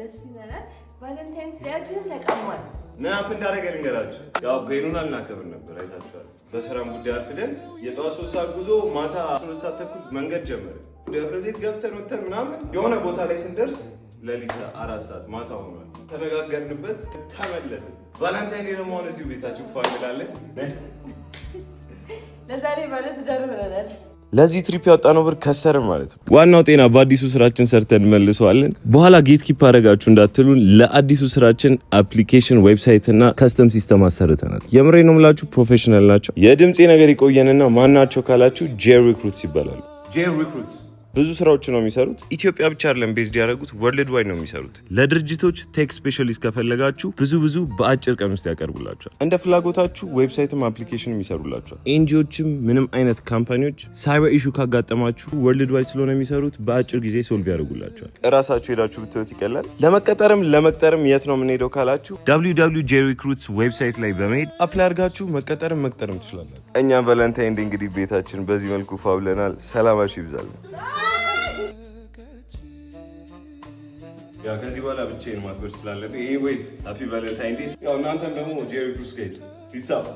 ደስ ይለናል። Valentine's Day ያችንን ተቀሟል። ምን up እንዳደረገ ልንገራችሁ። ያው ቤኑን አልናከብር ነበር አይታችኋል። በስራም ጉዳይ አርፍደን የጠዋት 3 ሰዓት ጉዞ ማታ 3 ሰዓት ተኩል መንገድ ጀመረ። ደብረ ዘይት ገብተን ወተን ምናምን የሆነ ቦታ ላይ ስንደርስ ሌሊት 4 ሰዓት ማታ ሆኗል። ተነጋገርንበት፣ ተመለስን። Valentine Day ደግሞ ሆነ እዚሁ ቤታችን ፏ እንላለን። ለዛሬ ባለ ትዳር ሆነናል። ለዚህ trip ያወጣነው ብር ከሰርን ማለት ነው። ዋናው ጤና በአዲሱ ስራችን ሰርተን መልሰዋለን። በኋላ gatekeep አደረጋችሁ እንዳትሉን ለአዲሱ ስራችን application፣ website እና custom system አሰርተናል። የምሬ ነው የምላችሁ፣ professional ናቸው። የድምፄ ነገር ይቆየንና ማናቸው ካላችሁ J Recruits ይባላሉ። J Recruits ብዙ ስራዎች ነው የሚሰሩት። ኢትዮጵያ ብቻ አይደለም based ያደረጉት፣ worldwide ነው የሚሰሩት። ለድርጅቶች tech specialist ከፈለጋችሁ ብዙ ብዙ በአጭር ቀን ውስጥ ያቀርቡላችኋል። እንደ ፍላጎታችሁ website ም application ም ይሰሩላችኋል። NGO ዎችም ምንም አይነት company ዎች cyber issue ካጋጠማችሁ worldwide ስለሆነ የሚሰሩት በአጭር ጊዜ solve ያደርጉላችኋል። እራሳችሁ ሄዳችሁ ብትወት ይቀላል። ለመቀጠርም ለመቅጠርም የት ነው የምንሄደው ካላችሁ www J Recruits website ላይ በመሄድ apply አድርጋችሁ መቀጠርም መቅጠርም ትችላላችሁ። እኛም Valentine Day እንግዲህ ቤታችን በዚህ መልኩ ፏ ብለናል። ሰላማችሁ ይብዛል። ያው ከዚህ በኋላ ብቻዬን ማክበር ስላለብኝ፣ anyways, happy Valentine Day። ያው እናንተም ደግሞ J Recruits ጋር ሂዱ። Peace out.